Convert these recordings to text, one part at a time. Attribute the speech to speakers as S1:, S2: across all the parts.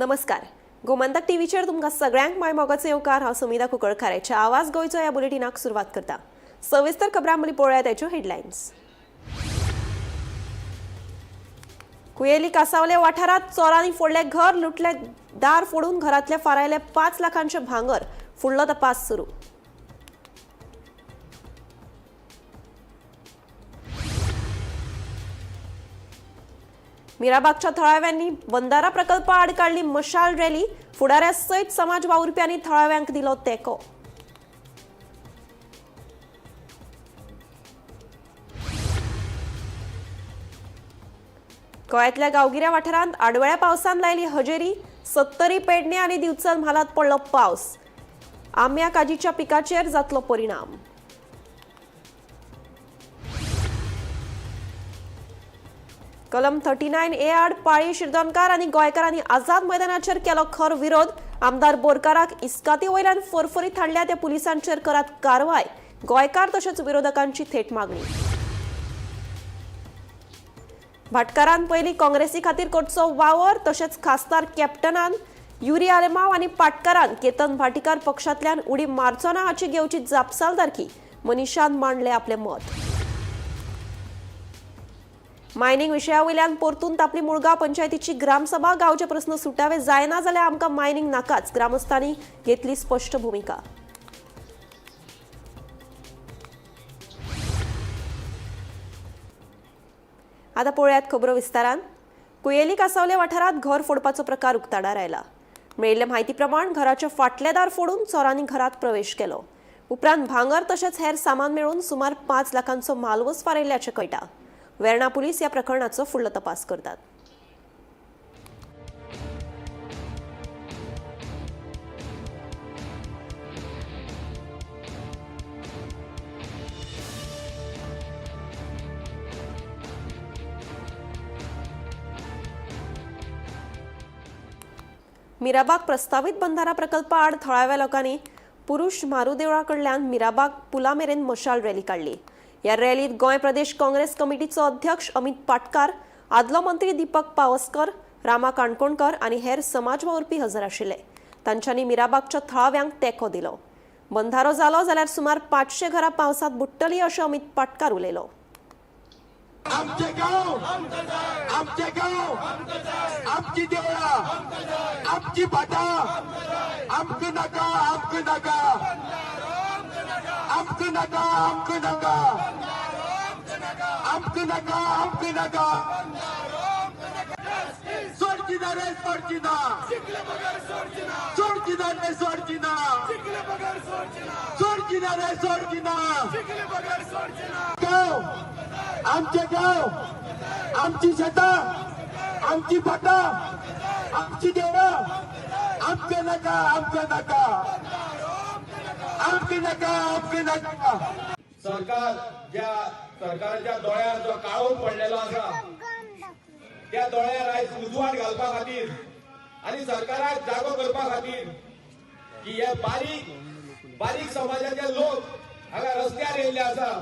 S1: नमस्कार, गोमंतक टीव्हीचेर तुमकां सगळ्यांक माय मोगाचो येवकार. हांव सुमिता कुंकळकाराच्या आवाज गोंयचो ह्या बुलेटिनाक सुरवात करता. सविस्तर खबरां मदीं पळोवया त्याच्यो हेडलायन्स. कुयेली कासावले वाठारात चोरांनी फोडले घर, लुटले दार फोडून घरातले फारायले 5 लाखांचे भांगर. फुडलो तपास सुरू. मिराबागच्या थळाव्यांनी बंदारा प्रकल्पा आड काडली मशाल रॅली. फुडाऱ्या सयत समाज वावुरप्यांनी थळाव्यांक दिलो तेंको. गोंयांतल्या गांवगिऱ्या वाठारांत आडवेळ्या पावसान लायली हजेरी. सत्तरी, पेडणे आनी दिवचल म्हालांत पडलो पावस. आंब्या काजीच्या पिकाचेर जातलो परिणाम. कलम 39A आड पाळी शिरदोनकार आनी गोंयकारांनी आझाद मैदानाचेर केलो खर विरोध. आमदार बोरकाराक इस्काती वयल्यान फरफरीत हाडल्या त्या पुलिसांचेर करात कारवाय. गोंयकार तशेंच विरोधकांची थेट मागणी. भाटकारान पयलीं काँग्रेसी खातीर करचो वावर. तशेंच खासदार कॅप्टनान युरी आलेमाव आनी पाटकारान केतन भाटीकार पक्षांतल्यान उडी मारचो ना हाची घेवची जापसालदारकी. मनीषान मांडले आपलें मत. मायनिंग विशया वयल्यान परतून तापली मुळगांव पंचायतीची ग्रामसभा. गांवचे प्रस्न सुटावे जायना जाल्यार आमकां मायनिंग नाकाच. ग्रामस्थांनी घेतली स्पश्ट भुमिका. आता पळोवयात खबरो विस्तारान. कुयेली कासावले वाठारांत घर फोडपाचो प्रकार उक्ताडार आयला. मेळिल्ले म्हायती प्रमाण घराचे फाटले दार फोडून चोरांनी घरात प्रवेश केलो. उपरांत भांगर तशेंच हेर सामान मेळून सुमार 5 लाखांचो म्हालवज फारायिल्ल्याचें कळटा. वेर्णा पुलीस ह्या प्रकरणाचो फुडलो तपास करतात. मिराबाग प्रस्तावित बंधारा प्रकल्पा आड थळाव्या लोकांनी पुरुष म्हारुदेवळा कडल्यान मिराबाग पुला मेरेन मशाल रॅली काडली. ह्या रॅलीत गोंय प्रदेश काँग्रेस कमिटीचो अध्यक्ष अमित पाटकार, आदलो मंत्री दीपक पावसकर, रामा काणकोणकर आनी हेर समाज वावुरपी हजर आशिल्ले. तांच्यांनी मिराबागच्या थळाव्यांक तेंको दिलो. बंधारो जालो जाल्यार सुमार 500 घरां पावसांत बुडटली अशें अमित पाटकार उलयलो.
S2: आमचे गाव, आमचे गाव, आमची देवळा, आमची भाटा, आमकां नाका, आमकां नाका, आमकां नाका, आमकां नाका, आमकां नाका, आमकां नाका. सोडची ना रे, सोडची ना, सोडची ना रे, सोडची ना, सोडची ना रे, सोडची ना. गाव आमचे, गाव आमची शेतां, आमची भाटां, आमची देवळां, आमकां नाका, आमकां नाका, आमकां नाका, आमकां नाका.
S3: सरकार ज्या सरकाराच्या दोळ्यार जो काळोख पडलेलो आसा त्या दोळ्यार आयज उजवाड घालपा खातीर आनी सरकाराक जागो करपा खातीर की हे बारीक बारीक समाजाचे लोक हांगा रस्त्यार येयल्ले आसा.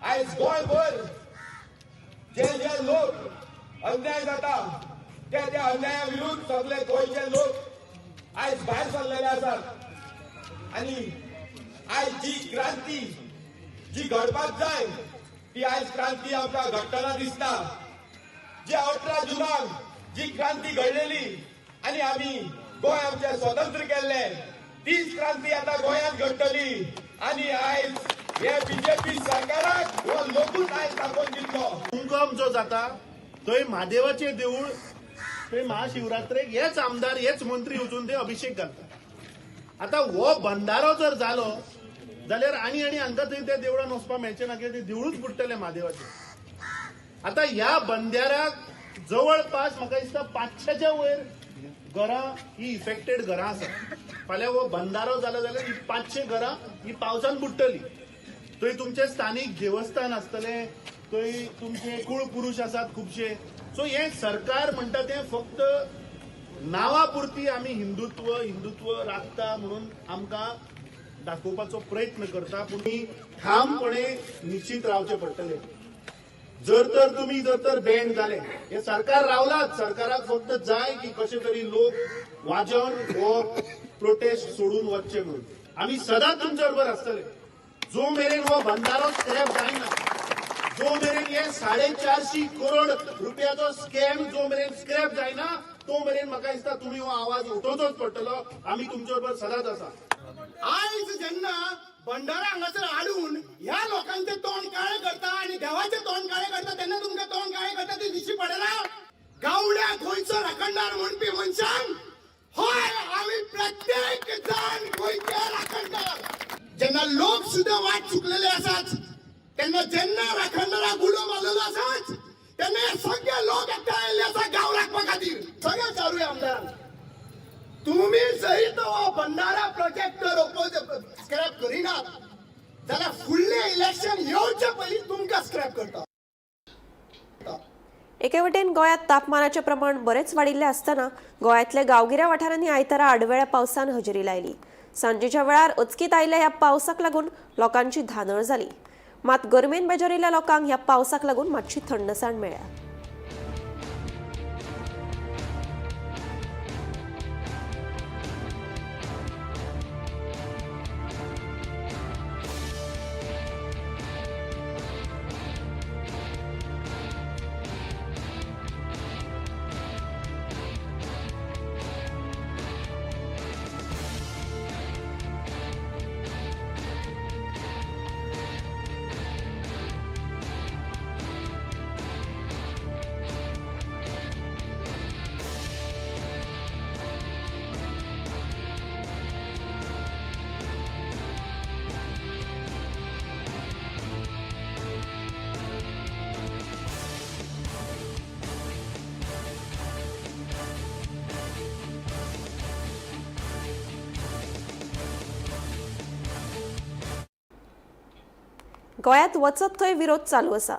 S3: आयज गोंयभर जे जे लोक अन्याय जाता त्या त्या अन्याया विरुद्ध सगळे गोंयचे लोक आयज भायर सरलेले आसात. आनी आयज जी क्रांती जी घडपाक जाय ती आयज क्रांती आमकां घडटना दिसता. जी 18 जुनाक जी क्रांती घडलेली आनी आमी गोंय आमचें स्वतंत्र केल्लें तीच क्रांती आतां गोंयांत घडटली. आनी आयज हे बीजेपी सरकाराक हो लोकूच आयज दाखोवन दितलो.
S4: उगम जो जाता थंय म्हादेवाचें देवूळ, थंय महाशिवरात्रेक हेच आमदार हेच मंत्री वचून ते अभिषेक घालतात. आतां हो बंधारो जर जालो जाल्यार आनी आनी हांकां थंय त्या देवळान वचपाक मेळचें ना, कित्याक ते देवळूच बुडटलें म्हादेवाचें. आतां ह्या बंद्याराक जवळपास म्हाका दिसता 500च्या वयर घरां ही इफेक्टेड घरां आसा. फाल्यां हो बंधारो जालो जाल्यार ही 500 घरां ही पावसान बुडटली. थंय तुमचें स्थानीक देवस्थान आसतलें, थंय तुमचे कुळ पुरुश आसात खुबशे. सो हें सरकार म्हणटा तें फक्त नांवा पुरती आमी हिंदुत्व हिंदुत्व राखता म्हणून आमकां दाखोवपाचो प्रयत्न करता, पूण ठामपणे निश्चित रावचें पडटलें. जर तर तुम्ही जर तर बँड जाले हे सरकार रावलाच. सरकाराक फक्त जाय की कशे तरी लोक वाजोवन हो प्रोटेस्ट सोडून वचचे म्हणून. आमी सदांच तुमच्या बरोबर आसतले जो मेरेन हो बंधारो स्क्रॅप जायना, जो मेरेन हे 450 करोड रुपयाचो स्कॅम जो मेरेन स्क्रॅप जायना तो मेरेन म्हाका दिसता तुमी हो आवाज उठोवचोच पडटलो. आमी तुमच्या बरोबर सदांच आसा.
S2: आयज जेन्ना भंडारा हांगासर हाडून ह्या लोकांचे तोंड काळे करता आनी देवाचे तोंड काळे करता तेन्ना तुमकां तोंड काळे करता ती दिशी पडना. गावड्या गोंयचो राखणदार म्हणपी मनशान हय आमी प्रत्येक जाण गोंयचे राखणदार. जेन्ना लोक सुद्दां वाट चुकलेले आसात तेन्ना जेन्ना राखणदाराक उलो मारलेलो आसात तेन्ना हे सगळे लोक एकठांय आयिल्ले आसा गांव राखपा खातीर. सगळे चारूय आमदारांक तुम्ही सहित हो बंधारा प्रोजेक्ट स्क्रॅप करिनात जाल्यार फुडलें इलेक्शन येवचे पयलीं तुमकां स्क्रॅप करता.
S1: एके वटेन गोंयांत तापमानाचें प्रमाण बरेंच वाडिल्लें आसतना गोंयांतल्या गांवगिऱ्या वाठारांनी आयतारा आडवेळ्या पावसान हजेरी लायली. सांजेच्या वेळार अचकीत आयिल्ल्या ह्या पावसाक लागून लोकांची धानळ जाली. मात गरमेन बेजारिल्ल्या लोकांक ह्या पावसाक लागून मातशी थंडसाण मेळ्ळ्या. गोंयांत वचत थंय विरोध चालू आसा.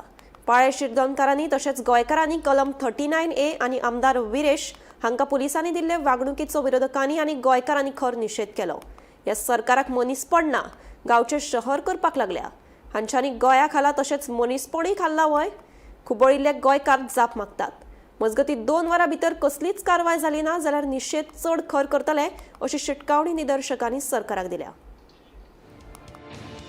S1: पाळे शिरदोनकारांनी तशेंच गोंयकारांनी कलम 39A आनी आमदार विरेश हांकां पुलिसांनी दिल्ले वागणुकीचो विरोधकांनी आनी गोंयकारांनी खर निशेध केलो. ह्या सरकाराक मनीसपण ना, गांवचें शहर करपाक लागल्या. हांच्यांनी गोंया खाला तशेंच मनीसपणूय खाल्ला व्हय? खुबळिल्ले गोंयकार जाप मागतात. मजगतीं 2 वरां भितर कसलीच कारवाय जाली ना जाल्यार निशेध चड खर करतले अशी शिटकावणी निदर्शकांनी सरकाराक दिल्या.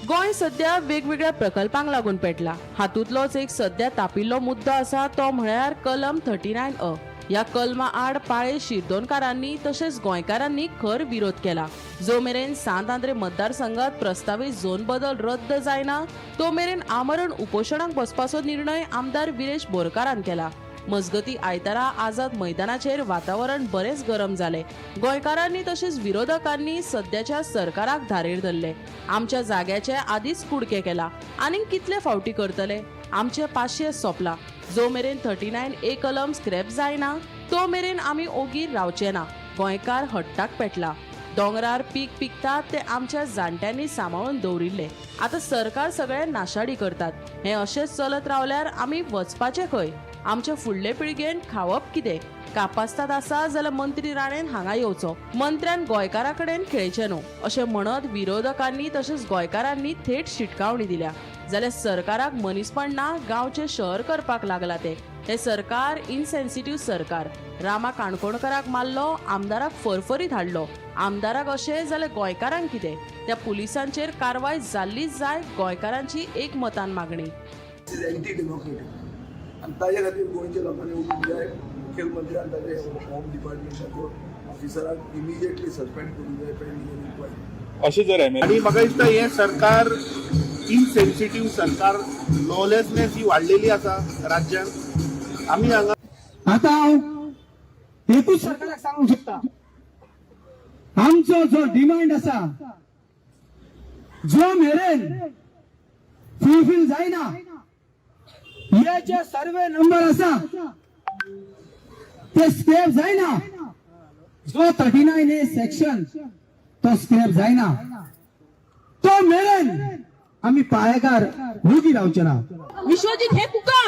S5: गोंय सध्या वेगवेगळ्या प्रकल्पांक लागून पेटला. हातूंतलोच एक सध्या तापिल्लो मुद्दो आसा तो म्हळ्यार कलम 39A. ह्या कलमा आड पाळे शिरदोनकारांनी तशेंच गोंयकारांनी खर विरोध केला. जो मेरेन सांत आंद्रे मतदारसंघात प्रस्तावीत झोन बदल रद्द जायना तो मेरेन आमरण उपोशणाक बसपाचो निर्णय आमदार विरेश बोरकारान केला. मजगती आयतारा आझाद मैदानाचेर वातावरण बरेंच गरम जालें. गोंयकारांनी तशेंच विरोधकांनी सद्याच्या सरकाराक धारेर धरले. आमच्या जाग्याचे आदींच कुडके केला, आनीक कितले फावटी करतले? आमचे पाशयेस सोंपला. जो मेरेन 39A कलम स्क्रॅप जायना तो मेरेन आमी ओगी रावचे ना. गोंयकार हट्टाक पेटला. दोंगरार पीक पिकतात ते आमच्या जाणट्यांनी सांबाळून दवरिल्ले. आतां सरकार सगळे नाशाडी करतात. हें अशेंच चलत रावल्यार आमी वचपाचें खंय? आमच्या फुडले पिळगेन खावप कितें? कापास्ताद आसा जाल्यार मंत्री राणेन हांगा येवचो. मंत्र्यान गोंयकारा कडेन खेळचें न्हू अशें म्हणत विरोधकांनी तशेंच गोंयकारांनी थेट शिटकावणी दिल्या. जाल्यार सरकाराक मनीसपण ना, गांवचें शहर करपाक लागला ते. हें सरकार इनसेन्सिटीव सरकार. रामा काणकोणकराक मारलो, आमदाराक फरफरीत हाडलो. आमदाराक अशें जाल्यार गोंयकारांक कितें? त्या पुलिसांचेर कारवाय जाल्लीच जाय, गोंयकारांची एकमतान मागणी.
S6: एंटी डेमोक्रेटीक आनी ताजे खातीर गोंयच्या लोकांनी उठूंक जाय. मुखेलमंत्र्यान ताजे होम डिपार्टमेंटाचो ऑफिसराक इमिजिएटली सस्पेंड करूंक जाय पेंडींग इन्क्वायरी.
S3: अशें जर
S4: आनी म्हाका दिसता हें सरकार इनसेन्सिटीव सरकार, लॉलेसनेस ही वाडलेली आसा राज्यांत. आमी हांगा
S7: आता हांव एकूच सरकाराक सांगूंक शकता, आमचो जो डिमांड आसा जो मेरेन फुलफील जायना, हे जे सर्वे नंबर आसा ते स्क्रॅप जायना, जो 39A section तो स्क्रॅप जायना तो मेरेन आमी पाळेकार वोगी रावचे ना.
S8: विश्वजीत हे तुका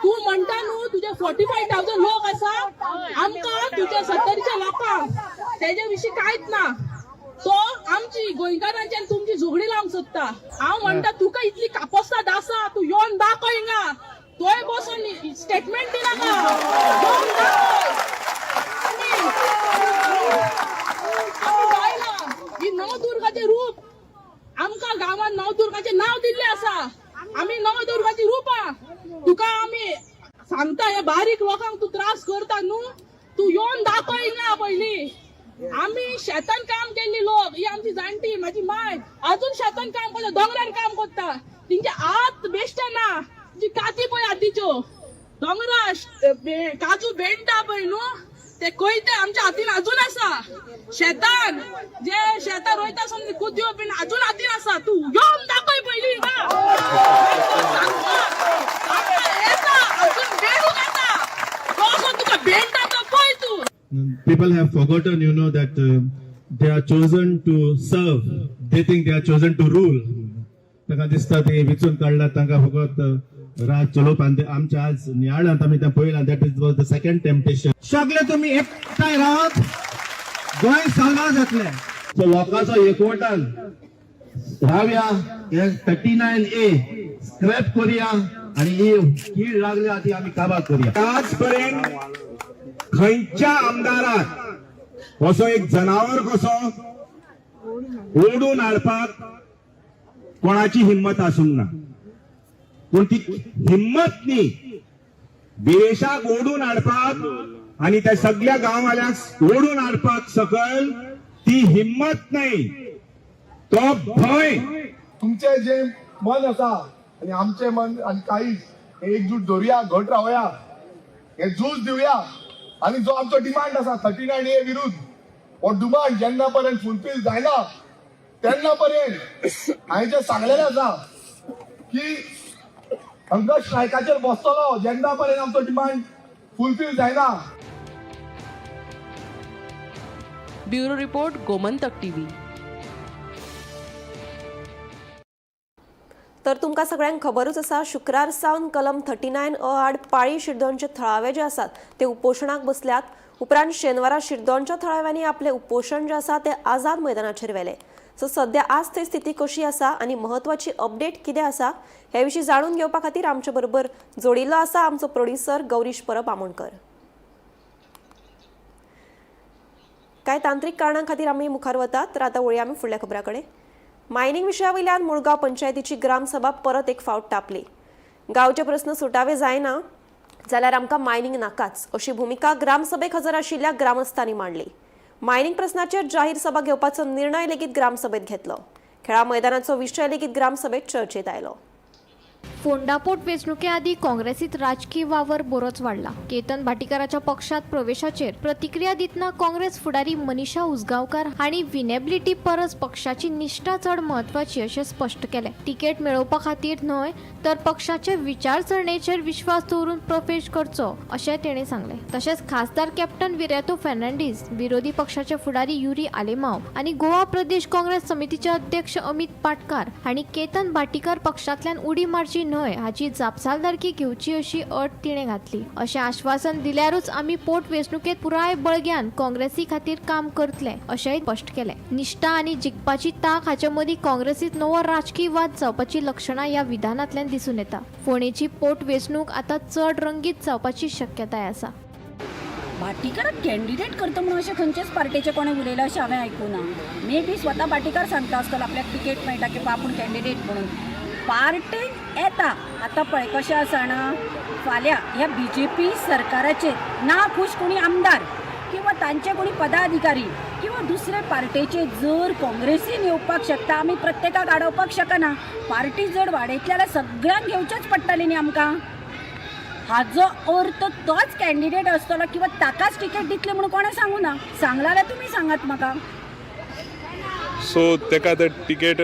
S8: तू म्हणटा न्हू तुजे 45,000 लोक आसा, आमकां तुज्या सत्तरीच्या लोकांक तेजे विशीं कांयच ना. तो आमची गोंयकारांची आनी तुमची झगडी लावंक सोदता. हांव म्हणटा तुका इतली कापस्ताद आसा, तूं येवन दाखय हिंगा. थंय बसून स्टेटमेंट दिनाका, येवन दाखय. आमी बायलां ही नवदुर्गाचें रूप, आमकां गांवांत नवदुर्गाचें नांव दिल्लें आसा. आमी नवदुर्गाची रुपां. तुका आमी सांगता, हे बारीक लोकांक तूं त्रास करता न्हू, तूं येवन दाखय हिंगा पयलीं. आमी शेतान काम केल्ली लोक, ही आमची जाणटी, म्हाजी माय अजून शेतान काम करता, दोंगरार काम करता. तेंचे हात बेश्टे ना, तेंची काती पळय हातीच्यो, दोंगरा काजू बेणटा पळय न्हू, ते कोयते आमच्या हातीन अजून आसा. शेतान जे शेतां रोयता समज कुदयो बीन अजून हातीन आसा. तूं येवन दाखय पयलीं हिंगा. सांगता येता अजून बेणूंक येता, कसो तुका बेणटा तो पळय तूं.
S9: People have forgotten that they are chosen to serve. They think they are chosen to rule. तांकां दिसता ते विचून काडला तांकां फकत राज चलोवपाक. आमच्या आज नियाळांत आमी तें पळयलां, that is was the second temptation.
S7: सगळे तुमी एकठांय रावात, गोंय साल्वार जातलें.
S9: सो लोकांचो एकवटान रावया, हे 39A scrap करूया आनी ही कीड लागल्या ती आमी काबार करूया.
S3: आजपर्यंत खंयच्या आमदाराक असो एक जनावर कसो ओडून हाडपाक कोणाची हिंमत आसूंक ना, पूण ती हिंमत न्ही, विरेशाक ओडून हाडपाक आनी त्या सगळ्या गांववाल्यांक ओडून हाडपाक सकयल ती हिंमत नाही, तो भंय.
S6: तुमचे जे मन आसा आनी आमचे मन आनी काळीज हे एकजूट धरुया, घट रावया, हे झूज दिवया. आनी जो आमचो डिमांड आसा 39A विरुद्ध, हो डिमांड जेन्ना पर्यंत फुलफील जायना तेन्ना पर्यंत हांवें जें सांगलेलें आसा की हंगर स्ट्रायकाचेर बसतलो जेन्ना पर्यंत आमचो डिमांड फुलफील जायना.
S5: Bureau report, Gomantak TV.
S1: तर तुमकां सगळ्यांक खबरूच आसा, शुक्रार सावन कलम 39 अ आड पाळी शिरदोनचे थळावे जे आसात ते उपोशणाक बसल्यात. उपरांत शेनवारा शिरदोनच्या थळाव्यांनी आपलें उपोशण जें आसा तें आझाद मैदानाचेर व्हेलें. सो सद्या आज थंय स्थिती कशी आसा आनी म्हत्वाची अपडेट कितें आसा हे विशीं जाणून घेवपा खातीर आमचे बरोबर जोडिल्लो आसा आमचो प्रोड्युसर गौरीश परब आमोणकर. कांय तांत्रीक कारणां खातीर आमी मुखार वतात, तर आतां वळया आमी फुडल्या खबरां कडेन. मायनिंग विशया वयल्यान मुळगांव पंचायतीची ग्रामसभा परत एक फावट तापली. गांवचे प्रस्न सुटावे जायना जाल्यार आमकां मायनिंग नाकाच अशी भुमिका ग्रामसभेक हजर आशिल्ल्या ग्रामस्थांनी मांडली. मायनिंग प्रस्नाचेर जाहीर सभा घेवपाचो निर्णय लेगीत ग्रामसभेत घेतलो. खेळा मैदानाचो विशय लेगीत ग्रामसभेत चर्चेत आयलो.
S10: फोंडा पोट वेंचणुके आदीं काँग्रेसीत राजकी वावर बरोच वाडला. केतन भाटीकाराच्या पक्षात प्रवेशाचेर प्रतिक्रिया दितना काँग्रेस फुडारी मनीषा उसगांवकार हांणी विनेबिलिटी परस पक्षाची निश्ठा चड म्हत्वाची अशें स्पश्ट केलें. तिकेट मेळोवपा खातीर न्हय तर पक्षाचे विचारसरणेचेर विश्वास दवरून प्रवेश करचो अशें तेणें सांगलें. तशेंच खासदार कॅप्टन विरेतो फर्नांडीस, विरोधी पक्षाचे फुडारी युरी आलेमाव आनी गोवा प्रदेश काँग्रेस समितीचे अध्यक्ष अमित पाटकार हांणी केतन भाटीकार पक्षांतल्यान उडी मारची न्हय हाची जापसालदारकी घेवची अशी अट तिणें घातली. अशें आश्वासन दिल्यारूच आमी पोट वेंचणुकेंत पुराय बळग्यान काँग्रेसी खातीर काम करतले अशेंय स्पश्ट केलें. निश्ठा आनी जिखपाची तांक हाचे मदीं काँग्रेसीत नवो राजकी वाद जावपाची लक्षणां ह्या विधानांतल्यान दिसून येता. फोंडेची पोट वेंचणूक आतां चड रंगीत जावपाची शक्यताय आसा.
S11: भाटीकाराक कॅन्डिडेट करता म्हणून अशें खंयचेच पार्टेचें कोणें उलयलां अशें हांवें आयकूं ना. मे बी स्वता भाटीकार सांगता आसतलो आपल्याक तिकेट मेळटा किंवा आपूण कॅन्डिडेट म्हणून पार्टेन येता. आतां पळय कशें आसा जाणा, फाल्यां ह्या बीजेपी सरकाराचेर ना खूश कोणी आमदार किंवा तांचे कोणी पदाधिकारी किंवा दुसरे पार्टेचे जर काँग्रेसीन येवपाक शकता, आमी प्रत्येकाक आडोवपाक शकना. पार्टी जर वाडयतली जाल्यार सगळ्यांक घेवचेंच पडटलें न्ही आमकां. हाजो अर्थ तोच कॅन्डिडेट आसतलो किंवा ताकाच तिकेट दितले म्हणून कोणें सांगू ना. सांगला जाल्यार तुमी सांगात म्हाका.
S12: सो तेका आतां तिकेट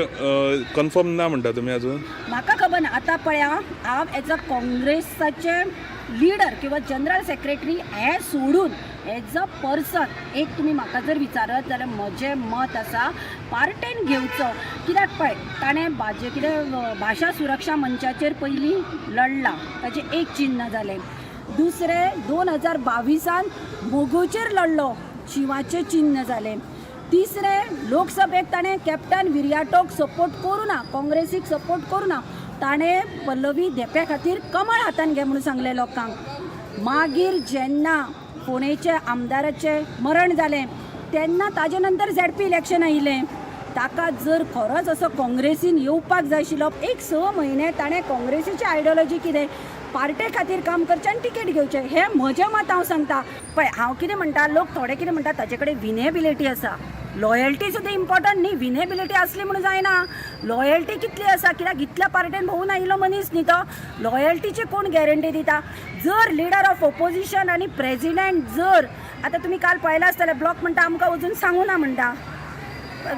S12: कन्फर्म ना म्हणटा तुमी अजून?
S11: म्हाका खबर ना. आतां पळया, हांव एज अ काँग्रेसाचे लिडर किंवा जनरल सेक्रेटरी हें सोडून एज अ पर्सन एक तुमी म्हाका जर विचारत जाल्यार म्हजें मत आसा पार्टेन घेवचो. कित्याक पळय, ताणें भाजे कितें भाशा सुरक्षा मंचाचेर पयलीं लडला, ताचें एक चिन्न जालें. दुसरें 2022आन मोगोचेर लडलो, शिंवाचें चिन्न जालें. तिसरें लोकसभेक ताणें कॅप्टन विरियाटोक सपोर्ट करूं ना, काँग्रेसीक सपोर्ट करूं ना. ताणें पल्लवी धेंप्या खातीर कमळ हातान घे म्हणून सांगलें लोकांक. मागीर जेन्ना फोंडेचे आमदाराचें मरण जालें तेन्ना ताजे नंतर झेडपी इलेक्शन आयिल्लें. ताका जर खरोच असो काँग्रेसीन येवपाक जाय आशिल्लो, एक 6 म्हयने ताणें काँग्रेसीची आयडियोलॉजी कितें, पार्टे खातीर काम करचें आनी तिकेट घेवचें, हें म्हजें मत हांव सांगता. पळय हांव कितें म्हणटा, लोक थोडे कितें म्हणटा ताचे कडेन विनेबिलिटी आसा, लॉयल्टी सुद्दां इम्पॉर्टंट न्ही. विनेबिलिटी आसली म्हणून जायना, लॉयल्टी कितली आसा, कित्याक इतल्या पार्टेन भोंवून आयिल्लो मनीस न्ही तो. लॉयल्टीची कोण गॅरंटी दिता? जर लिडर ऑफ ओपोजिशन आनी प्रेजिडेंट जर आतां तुमी काल पळयलां आसतलें, ब्लॉक म्हणटा आमकां अजून सांगू ना म्हणटा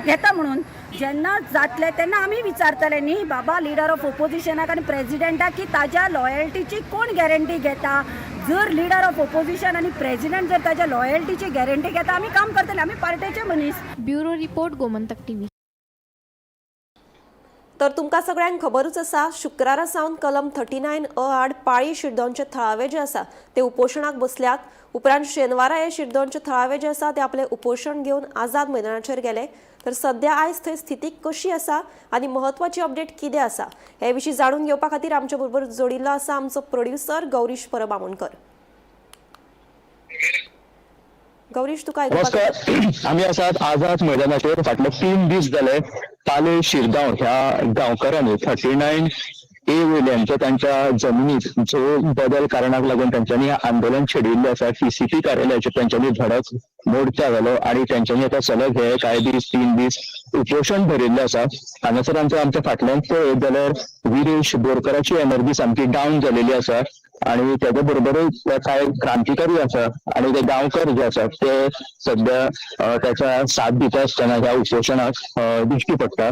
S11: घेता म्हणून, जेन्ना जातलें तेन्ना आमी विचारतले न्ही बाबा लिडर ऑफ ओपोजिशनाक आनी प्रेजिडेंटाक की ताज्या लॉयल्टीची कोण गॅरंटी घेता. जर लिडर ऑफ ओपोजिशन आनी प्रेजिडेंट जर ताज्या लॉयल्टीची गॅरंटी घेता, आमी काम करतले, आमी पार्टेचे मनीस.
S10: Bureau report, Gomantak TV.
S1: तर तुमकां सगळ्यांक खबरूच आसा, शुक्रारा सावन कलम 39 अ आड पाळी शिरदोनचे थळावे जे आसा ते उपोशणाक बसल्यात. उपरांत शेनवारा हे शिरदोनचे थळावे जे आसा ते आपले उपोशण घेवन आझाद मैदानाचेर गेले. तर सध्या आयज थंय स्थिती कशी आसा आनी म्हत्वाची अपडेट कितें आसा हे विशीं जाणून घेवपा खातीर आमचे बरोबर जोडिल्लो आसा आमचो प्रोड्युसर गौरीश परब आमोणकर. गौरीश, तुका
S13: नमस्कार. आमी आसात आझाद मैदानाचेर. फाटले 3 दीस जाले पाले शिरगांव ह्या गांवकारांनी 39A वयल्यान तांच्या जमिनीत जो बदल कारणाक लागून तांच्यांनी आंदोलन छेडिल्लें आसा. टीसीपी कार्यालयाचेर तांच्यांनी धडक मोर्चा घालो आनी तांच्यांनी आतां सलग हे कांय दीस 3 दीस उपोशण धरिल्लें आसा. हांगासर आमच्या आमच्या फाटल्यान पळयत जाल्यार विरेश बोरकराची एनर्जी सामकी डावन जालेली आसा आनी तेच्या बरोबरूच कांय क्रांतिकारी आसा आनी ते गांवकर जे आसा ते सध्या त्याच्या साथ दिता आसतना ह्या उपोशणाक दिश्टी पडटा.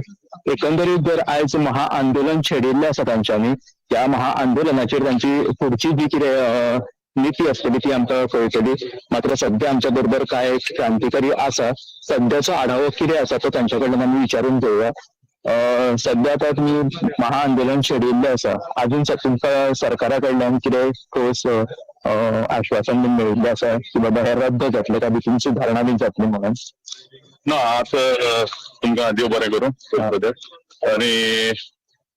S13: एकंदरीत जर आयज महाआंदोलन छेडिल्लें आसा तांच्यांनी, ह्या महाआंदोलनाचेर तांची फुडची जी कितें नीती आसतली ती आमकां कळटली. मात्र सध्या आमच्या बरोबर कांय क्रांतिकारी आसा, सध्याचो आढावो कितें आसा तो तांच्या कडल्यान आमी विचारून घेवया. सध्या आतां तुमी महाआंदोलन छेडिल्लें आसा, अजून तुमकां सरकारा कडल्यान कितें ठोस आश्वासन बीन मेळिल्लें आसा की बाबा हें रद्द जातलें काय भितून सुदारणा बीन जातली म्हणून?
S14: ना, आतां तुमकां देव बरें करूं. आनी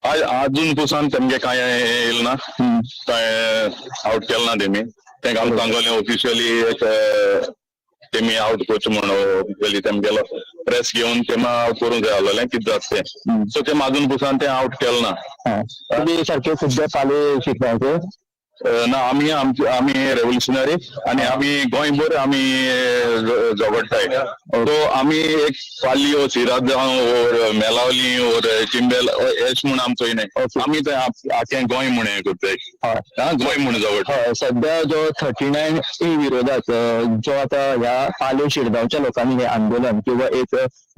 S14: आज अजून पसून तेमगे कांय येयलें ना, कांय आवट केलें ना तेमी. तेंका आमी सांगलें ऑफिशियली एक तेमी आवट करचें म्हणून, ऑफिशियली तेमगेलो प्रेस घेवन तेमी आवट करूंक जाय आसलेलें कितें जाता तें. सो तेमी अजून पसून तें आवट केलें ना.
S13: तुमी सारके सद्या पाले शिकपाचे?
S14: ना, आमी आमी रेव्होल्युशनरी आनी आमी गोंयभर आमी झगडटाय. सो आमी एक पालयो सिराद जावं ओर मेलावली ओर चिंबेल एश म्हूण आमचो न्हय, आमी ते आख्खें गोंय म्हूण हें करताय, गोंय म्हूण झगडटा.
S13: सध्या जो 39A विरोधात जो आतां ह्या पाले शिरगांवच्या लोकांनी हें आंदोलन किंवा एक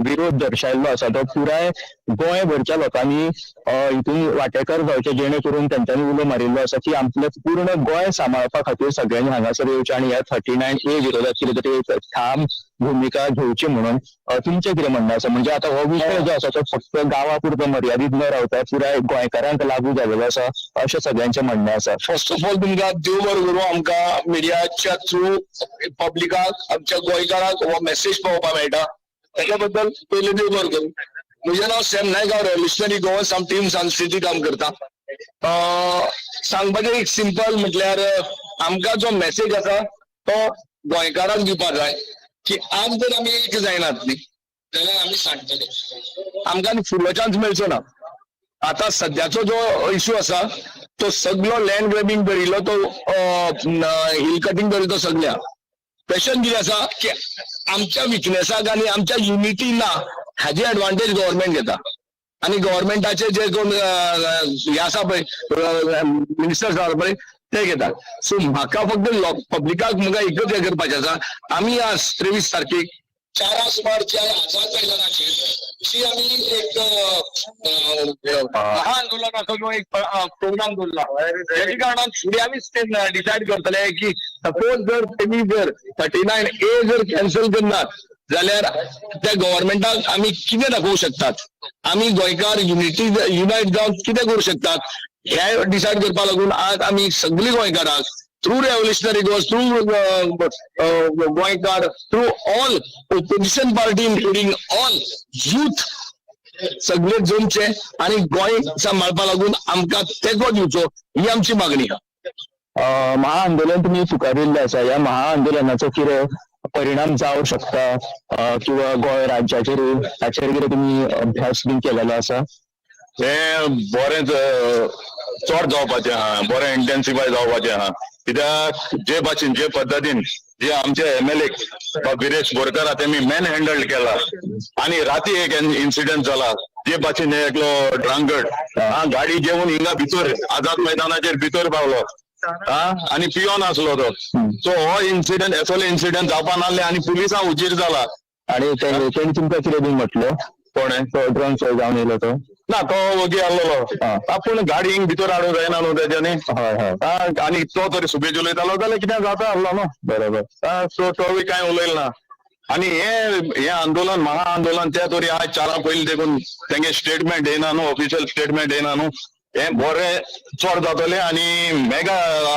S13: विरोध दर्शायल्लो आसा तो पुराय गोंयभरच्या लोकांनी हितून वांटेकार जावचे, जेणे करून तेंच्यांनी उलो मारिल्लो आसा की आपलें पूर्ण गोंय सांबाळपा खातीर सगळ्यांनी हांगासर येवचें आनी ह्या 39A विरोधात कितें तरी एक ठाम भुमिका घेवची म्हणून. तुमचें कितें म्हणणें आसा? म्हणजे आतां हो विशय जो आसा तो फक्त गांवा पुरतो मर्यादीत न रावता पुराय गोंयकारांक लागू जालेलो आसा अशें सगळ्यांचें म्हणणें आसा.
S6: फर्स्ट ऑफ ऑल तुमकां देव बरें करूं, आमकां मिडियाच्या थ्रू पब्लिकाक आमच्या गोंयकारांक हो मेसेज पावोवपाक मेळटा, ताच्या बद्दल पयलीं देव बरें करूं. म्हजें नांव सॅम नायक, हांव रेव्होल्युशनरी गोवन्स आम टीम संस्कृती काम करता. सांगपाचें एक सिंपल म्हटल्यार आमकां जो मेसेज आसा तो गोंयकारांक दिवपाक जाय की आज जर आमी एक जायनात न्ही जाल्यार आमी सांडटले, आमकां आनी फुडलो चान्स मेळचो ना. आतां सद्याचो जो इशू आसा तो सगलो लँड ग्रॅबिंग धरिल्लो, तो हिल कटिंग धरिल्लो, तो सगल्या क्वेश्चन कितें आसा की आमच्या विकनेसाक आनी आमच्या युनिटी ना हाजी एडवांटेज गव्हर्मेंट घेता आनी गव्हर्मेंटाचे जे कोण हे आसा पळय मिनिस्टर्स आसा पळय ते घेतात. सो म्हाका फक्त पब्लिकाक म्हाका एकच हें करपाचें आसा, आमी आज 23 तारखेक 4 सुमार ज्या आझाद मैदानाचेर जी आमी एक महाआंदोलनाचो जो एक प्रोग्राम दवरला, तेजे कारणान फुडें आमी डिसायड करतले की सपोज जर तेमी जर 39A जर कॅन्सल करनात जाल्यार त्या गव्हर्मेंटाक आमी कितें दाखोवंक शकतात, आमी गोंयकार युनिटी युनायट जावन कितें करूं शकतात हें डिसायड करपा लागून आज आमी सगळीं गोंयकारांक थ्रू रेव्होल्युशनरी गोवन्स, थ्रू गोंयकार, through all opposition party including all youth
S15: सगळे जमचे आणि गोंय सांबाळपा लागून आमकां तेंको दिवचो ही आमची मागणी आहा.
S13: महाआंदोलन तुमी फुकारिल्लें आसा, ह्या महाआंदोलनाचो कितें परिणाम जावं शकता किंवा गोंय राज्याचेर हाचेर कितें तुमी अभ्यास बीन केलेलो आसा?
S14: हें बरें चड जावपाचें आहा, बरें इंटेन्सिफाय जावपाचें आहा. कित्याक जे भाशेन जे पद्दतीन जे आमचे एमएलए विरेश बोरकार तेमी मॅन हँडल्ड केला आनी राती एक इन्सिडंट जाला, जे भाशेन एकलो ड्रांकर्ड गाडी घेवन हिंगा भितर आझाद मैदानाचेर भितर पावलो आनी पियोन आसलो तो. सो हो इन्सिडंट असले इन्सिडंट जावपा नासले आनी पुलिसां उजीर जाला.
S13: आनी तेणी तुमकां कितें बीन म्हटलें?
S14: कोणें?
S13: तो ड्रंक जावन येयलो तो?
S14: ना, तो वगी आसलेलो. पूण गाडी हिंग भितर हाडूंक जायना न्हू तेज्यानी. आनी तो तरी सुबेज उलयतालो जाल्यार कितें जाता आसलो न्हू.
S13: बरोबर.
S14: सो तो कांय उलयलो ना. आनी हें आंदोलन महा आंदोलन ते तरी आज चारां पयलीं देखून तेंगे स्टेटमेंट येयना न्हू, ऑफिशियल स्टेटमेंट येयना न्हू, हें बरें चड जातलें आनी मेगा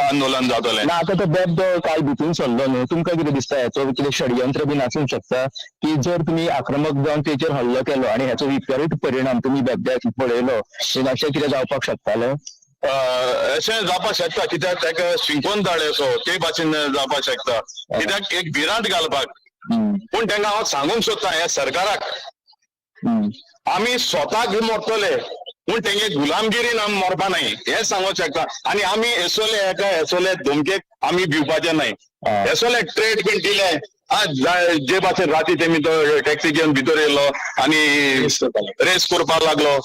S14: आंदोलन जातलें.
S13: ना, आतां तो बेबदो काल भितून सरलो न्हू, तुमकां कितें दिसता हेचो कितें षडयंत्र बीन आसूंक शकता की जर तुमी आक्रमक जावन तेचेर हल्लो केलो आनी हेचो विपरीत परिणाम तुमी बेबद्याक पळयलो बीन अशें कितें जावपाक शकतालें?
S14: अशें जावपाक शकता, कित्याक ताका शिंकोन धाडे असो ते भाशेन जावपाक शकता, कित्याक एक भिरांत घालपाक. पूण तांकां हांव सांगूंक सोदता ह्या सरकाराक, आमी स्वताक मरतले पूण तेंगे गुलामगिरीन आमी मरपा नाय हें सांगूंक शकता. आनी आमी एसोले एका एसोले धमकेक आमी भिवपाचें नाय. एसोले ट्रेड बीन दिले जे भाशेन राती तेमी तो टॅक्सी घेवन भितर येयलो आनी रेस करपाक लागलो.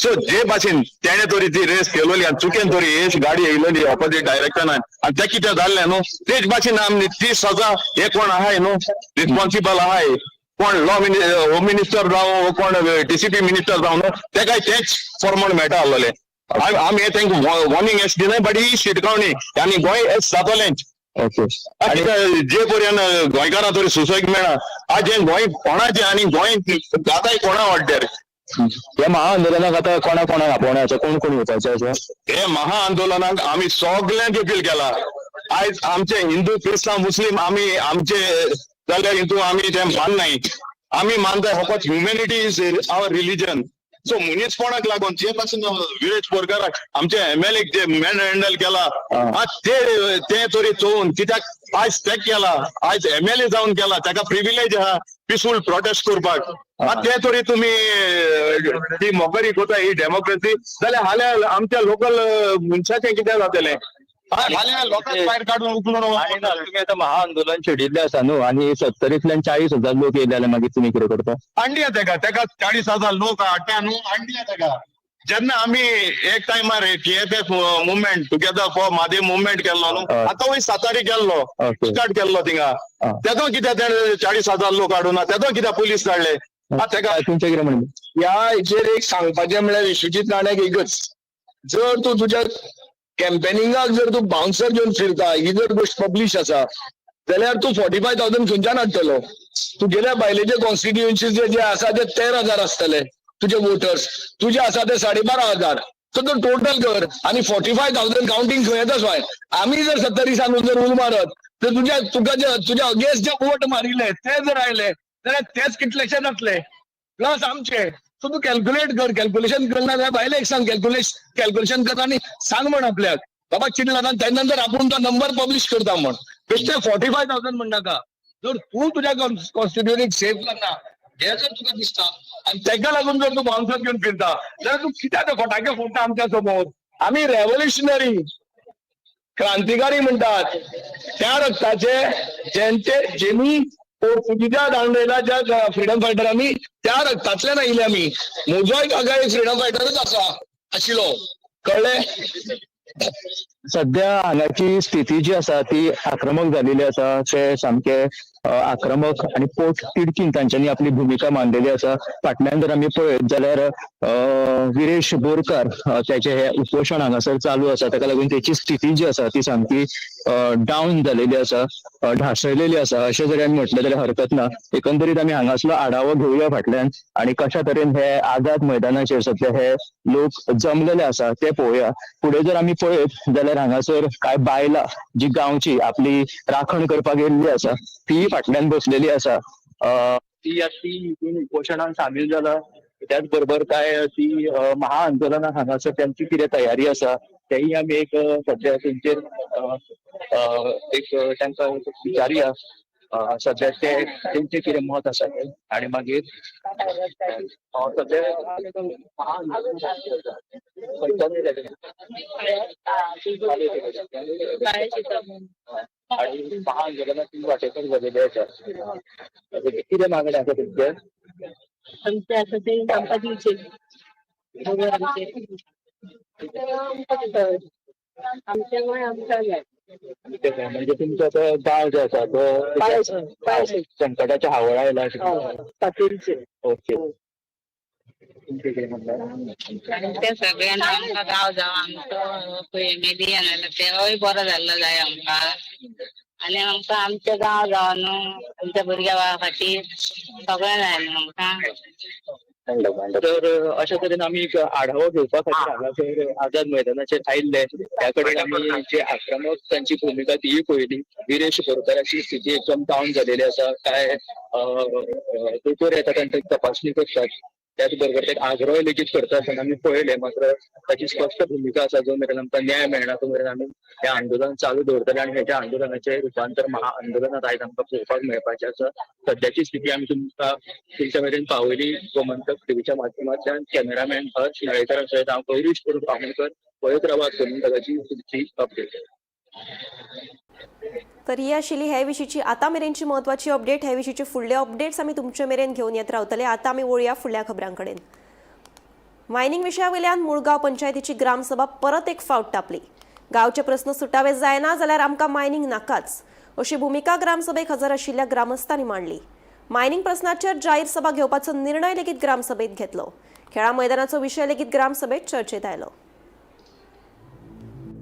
S14: सो जे भाशेन तेणें तरी ती रेस केलोली आनी चुकेन तरी हेच गाडी येयलोली ऑपोजीट डायरेक्शनान आनी तें कितें जाल्लें न्हू तेच भाशेन आमी ती सजा हे कोण आहाय न्हू रिस्पॉन्सिबल आहाय, कोण लॉ होम मिनिस्टर जावं कोण डीसीपी मिनिस्टर जावं न्हू तेकाय तेंच फॉर्मल मेळटा आसलेलें. आमी हें तांकां वॉर्निंग एश दिनाय बट he शिटकावणी आनी गोंय एश जातलेंच.
S13: ओके.
S14: आनी जे पर्यंत गोंयकारां तरी सुसेग मेळना आज हें गोंय कोणाचें आनी गोंय जाताय कोणा वाड्यार.
S13: ह्या महाआंदोलनाक आतां कोणा कोणाक आपोवणें आसा, कोण कोण येवपाचें आसा?
S14: हे महाआंदोलनाक आमी सगल्यांक अपील केला. आयज आमचे हिंदू क्रिस्तांव मुस्लीम आमी आमचे जाल्यार हितून आमी तें माननाय, आमी मानताय फकत humanity is our religion. So मनीसपणाक लागून जे पासून विरेश बोरकाराक आमचे एमएलए जे मॅन हँडल केला ते तरी चोवन, कित्याक आयज तेक केला, आयज एमएलए जावन केला, ताका प्रिविलेज आहा पिसफूल प्रोटेस्ट करपाक. ते तरी तुमी ती मोकरी कोता ही डेमोक्रेसी जाल्यार हाल्या आमच्या लोकल मनशाचें कितें जातलें? हाल्या लोकांक भायर काडून उखलून
S13: तुमी आतां महाआंदोलन छेडिल्लें आसा न्हू आनी 70तल्यान 40,000 लोक येयले जाल्यार मागीर तुमी कितें करता?
S14: हांडिया तेका, तेका 40,000 लोक हाडटा न्हू, हांडिया तेका. जेन्ना आमी एक टायमार TFF movement together for Mhadei movement केल्लो न्हू, आतां वय सातारी केल्लो, स्टार्ट केल्लो थिंगा, तेदो कित्याक तेणें 40,000 लोक हाडूना, तेदो कित्याक पुलीस धाडले? तेका
S13: तुमचें कितें म्हणणें?
S15: ह्या हेचेर एक सांगपाचें म्हळ्यार विश्वजीत राण्याक एकच, जर तूं तुज्या कॅम्पेनिंगाक जर तूं बाउन्सर घेवन फिरता ही जर गोश्ट पब्लीश आसा जाल्यार तूं 45,000 खंयच्यान हाडटलो? तुगेल्या बायलेचे कॉन्स्टिट्युएन्सीचे जे आसा ते 13,000 आसतले तुजे वोटर्स, तुजे आसा ते 12,500. सो तूं टोटल कर आनी 45,000 कावंटींग खंय येता स्वाय. आमी जर 70 दिसान जर उल मारत तर तुज्या तुका जे तुज्या अगेन्स्ट जे वोट मारिल्ले ते जर आयले जाल्यार तेच कितलेशे जातले प्लस आमचे. सो तूं कॅल्क्युलेट कर, कॅल्क्युलेशन करना जाल्यार बायलेक सांग कॅल्क्युलेशन कर आनी सांग म्हण आपल्याक बाबा चिंतला आनी तेन्ना नंतर आपूण तो नंबर पब्लीश करता म्हण. बेश्टे 45,000 म्हणनाका. जर तूं तुज्या कॉन्स्टिट्युएन्सीक सेफ करना हें जर तुका दिसता आनी तेका लागून जर तूं बाउन्सर घेवन फिरता जाल्यार तूं कित्याक ते फटाके फोडटा आमच्या समोर? आमी रेव्होल्युशनरी क्रांतिकारी म्हणटात त्या रक्ताचे जेंचे जेनी पोर्तुगीजा दांडयला ज्या फ्रिडम फायटरांनी त्या रक्तांतल्यान आयिल्ले आमी. म्हजोय काका एक फ्रिडम फायटरच आसा आशिल्लो, कळ्ळें?
S13: सध्या हांगाची स्थिती जी आसा ती आक्रमक जालेली आसा. ते सामके आक्रमक आनी पोट तिडकीन तांच्यांनी आपली भुमिका मांडलेली आसा. फाटल्यान जर आमी पळयत जाल्यार विरेश बोरकार त्याचे हे उपोशण हांगासर चालू आसा. ताका लागून तेची स्थिती जी आसा ती सामकी डावन जालेली आसा, ढासळलेली आसा अशें जरी आमी म्हटलें जाल्यार हरकत ना. एकंदरीत आमी हांगासलो आढावो घेवया फाटल्यान आनी कशा तरेन हे आझाद मैदानाचेर सध्या हे लोक जमलेले आसा ते पळोवया. फुडें जर आमी पळयत जाल्यार हांगासर कांय बायलां जी गांवची आपली राखण करपाक येयल्ली आसा ती फाटल्यान बसलेली आसा. ती ती हितून उपोशणान सामील जाला. त्याच बरोबर काय ती महाआंदोलनां हांगासर त्यांची कितें तयारी आसा तेही आमी एक सध्या तेंचेर एक तांकां विचारुया सध्या ते तेंचे कितें मत आसा तें आनी मागीर सध्या महाआंदोलन आणि महाआंदोलनात वाटेकर जालेले आसा. कितें मागणें आसा तुमचें?
S8: आमचें आसा तें आमकां दिवचें, आमचें गोंय आमकां जाय.
S13: म्हणजे तुमचो तो गांव जो आसा तो संकटाच्या हावळ आयला. ओके,
S8: आनी त्या सगळ्यांना आमकां गांव जावं आमचो एम एल ए आयलो तेवूय बरो जाल्लो जाय आमकां. आनी आमकां आमचें गांव जावं न्हू, आमच्या भुरग्या बाळा खातीर सगळें जाय न्हू आमकां.
S13: तर अशा तरेन आमी एक आढावो घेवपा खातीर हांगासर आझाद मैदानाचेर आयिल्ले. त्या कडेन आमी जे आक्रमक तांची भुमिका तीय पळयली. विरेश बोरकाराची स्थिती एकदम डावन जालेली आसा. काय दोतोर येता तांची तपासणी करतात, त्याच बरोबर ते आग्रह लेगीत करता आसतना आमी पळयले. मात्र ताची स्पश्ट भुमिका आसा, जो मेरेन आमकां न्याय मेळना तो मेरेन आमी हें आंदोलन चालू दवरतले आनी हेच्या आंदोलनाचें रुपांतर महाआंदोलनात आयज आमकां पळोवपाक मेळपाचें आसा. सद्याची स्थिती आमी तुमकां तुमच्या मेरेन पावयली गोमंतक टीव्हीच्या माध्यमांतल्यान. कॅमेरामॅन हर्ष नळेकरा सयत हांव गौरीश प्रभू आमोणकर. पळयत रावात गोमंतकाची तुमची अपडेट.
S1: तर ही आशिल्ली हे विशींची आतां मेरेनची म्हत्वाची अपडेट. हे विशींचे फुडले अपडेट्स आमी तुमचे मेरेन घेवन येत रावतले. आतां आमी वळया फुडल्या खबरां कडेन. मायनिंग विशया वयल्यान मुळगांव पंचायतीची ग्रामसभा परत एक फावट तापली. गांवचे प्रस्न सुटावे जायना जाल्यार आमकां मायनिंग नाकाच अशी भुमिका ग्रामसभेक हजर आशिल्ल्या ग्रामस्थांनी मांडली. मायनिंग प्रस्नाचेर जाहीर सभा घेवपाचो निर्णय लेगीत ग्रामसभेत घेतलो. खेळा मैदानाचो विशय लेगीत ग्रामसभेत चर्चेत आयलो.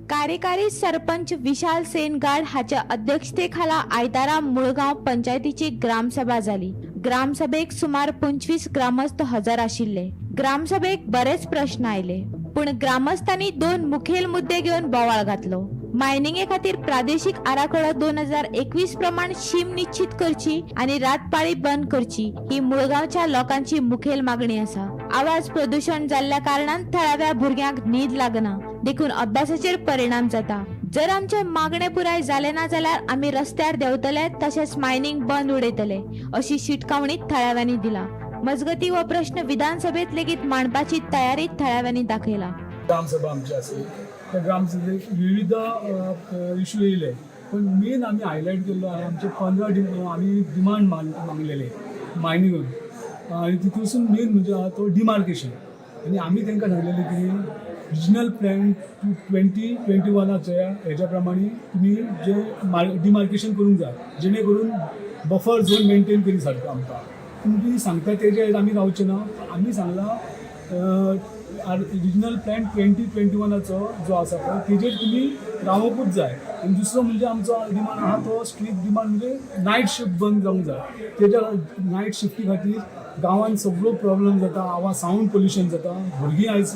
S10: कार्यकारी सरपंच विशाल सेनगाड हाच्या अध्यक्षतेखाला आयतारा मुळगांव पंचायतीची ग्रामसभा जाली. ग्रामसभेक सुमार 25 ग्रामस्थ हजर आशिल्ले. ग्रामसभेक बरेच प्रश्न आयले, पूण ग्रामस्थांनी दोन मुखेल मुद्दे घेवन बोवाळ घातलो. मायनिंगे खातीर प्रादेशीक आराखडो 2021 प्रमाण शीम निश्चित करची आनी रातपाळी बंद करची ही मुळगांवच्या लोकांची मुखेल मागणी आसा. आवाज प्रदूषण जाल्ल्या कारणान थळाव्या भुरग्यांक न्हीद लागना, देखून अभ्यासाचेर परिणाम जाता. जर आमचे मागणे पुराय जाले ना जाल्यार आमी रस्त्यार देंवतले, तशेंच मायनिंग बंद उडयतले अशी शिटकावणी थळाव्यांनी दिला. मजगती, हो प्रश्न विधानसभेत लेगीत मांडपाची तयारी थळाव्यांनी दाखयला.
S16: ग्रामसभा आमची आसली. त्या ग्रामसभेक विविध इशू येयले, पण मेन आमी हायलायट केल्लो आहा आमचे 15 आमी डिमांड मागलेले मायनिंगाक आनी तितूंतसून मेन म्हणजे आहा तो डिमार्केशन. आनी आमी तांकां सांगलेलें की रिजनल प्लॅन 2021आच्या हेज्या प्रमाणे तुमी जे डिमार्केशन करूंक जाय, जेणे करून बफर झोन मेंटेन करी सारको आमकां. तुमी सांगता तेजेर आमी रावचे ना. आमी सांगलां, रिजनल प्लॅन 2021आचो जो आसा पळय तेजेर तुमी रावपूच जाय. आनी दुसरो म्हणजे आमचो डिमांड आहा तो स्ट्रीक्ट डिमांड म्हणजे नायट शिफ्ट बंद जावंक जाय. तेज्या नायट शिफ्टी खातीर गांवांत सगळो प्रॉब्लम जाता, आवाज, सावंड पोल्युशन जाता. भुरगीं आयज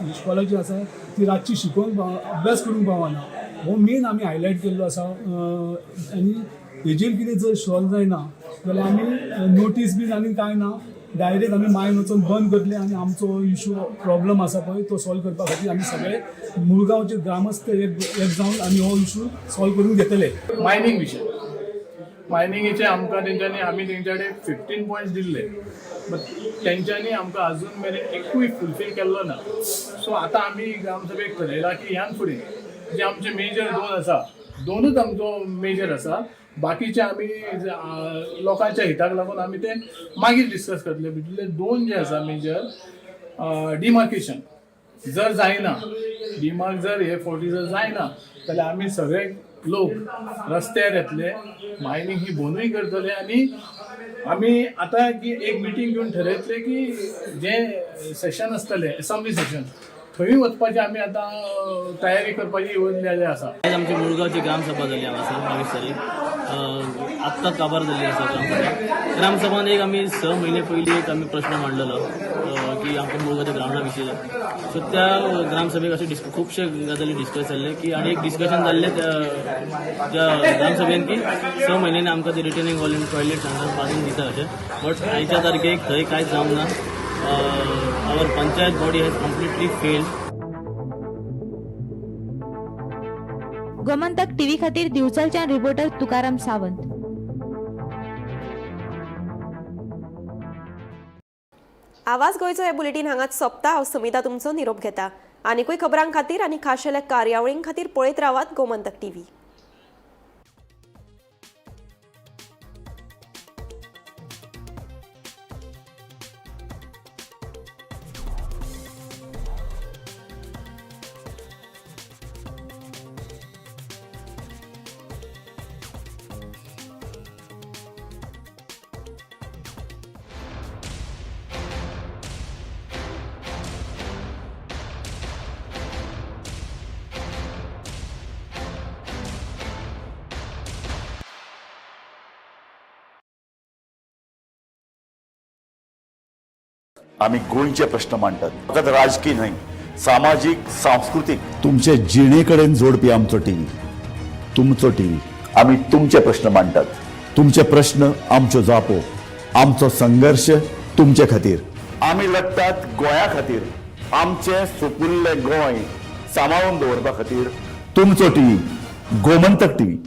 S16: इश्कोलाची आसा ती रातची शिकोवंक अभ्यास करूंक पावना. हो मेन आमी हायलायट केल्लो आसा. आनी हेजेर कितें जर सॉल्व जायना जाल्यार आमी नोटीस बीन आनी कांय ना, डायरेक्ट आमी मायन वचून बंद करतले आनी आमचो इशू प्रॉब्लम आसा पळय तो सॉल्व करपा खातीर आमी सगळे मुळगांवचे ग्रामस्थ एक एक जावन आमी हो इशू सॉल्व करून घेतले.
S17: मायनींग विशय, मायनिंगेचे आमकां तेंच्यांनी, आमी तेंच्या कडेन 15 पॉयंट्स दिल्ले, बट तेंच्यांनी आमकां अजून मेरेन एकूय फुलफील केल्लो ना. सो आतां आमी ग्रामसभेक ठरयलां की ह्यान फुडें जे आमचे मेजर दोन आसा, दोनूच आमचो मेजर आसा, बाकीचे आमी लोकांच्या हिताक लागून आमी ते मागीर डिस्कस करतले. भितरले दोन जे आसा मेजर, डिमार्केशन जर जायना, डिमार्क जर हे फावटी जर जायना जाल्यार आमी सगळे लोक रस्त्यार येतले, मायनींग ही बंदूय करतले. आनी आमी आतां की एक मिटींग घेवन ठरयतले की जे सेशन आसतलें, एसेंब्ली सेशन, थंय वचपाची आमी आतां तयारी करपाची येवजण आसा.
S18: आयज आमची मुळगांवची ग्रामसभा जाली हांगासर 22 तारीख. आत्तां काबार जाल्ली आसा ग्रामसभा. ग्रामसभान एक आमी 6 म्हयने पयलीं एक आमी प्रश्न मांडलेलो की आमकां मुळगांवच्या ग्रावंडा विशीं. सो त्या ग्रामसभेक अशे खुबशे गजाली डिस्कस जाल्ले की आनी एक डिस्कशन जाल्लें त्या त्या ग्रामसभेन की 6 म्हयन्यांनी आमकां ते रिटेनिंग वॉल आनी टॉयलेट हांगा बांदून दिता अशें. बट आयच्या तारखेक थंय कांयच जावंक ना. Our panchayat body has completely failed.
S19: Gomantak TV खातीर दिवचलच्यान रिपोर्टर तुकाराम सावंत.
S1: आवाज गोंयचो हे बुलेटीन हांगाच सोंपता. हांव समिता तुमचो निरोप घेता. आनिकूय खबरां खातीर आनी खाशेल्या कार्यावळीं खातीर पळयत रावात गोमंतक टीव्ही.
S20: आमी गोंयचे प्रश्न मांडटात, फकत राजकी न्हय, सामाजीक, सांस्कृतीक, तुमचे जिणे कडेन जोडपी आमचो टीव्ही, तुमचो टीव्ही. आमी तुमचे प्रश्न मांडटात, तुमचे प्रश्न आमच्यो जापो, आमचो संघर्श तुमचे खातीर. आमी लडटात गोंया खातीर, आमचें सुपुल्लें गोंय सांबाळून दवरपा खातीर. तुमचो टीव्ही, गोमंतक टीव्ही.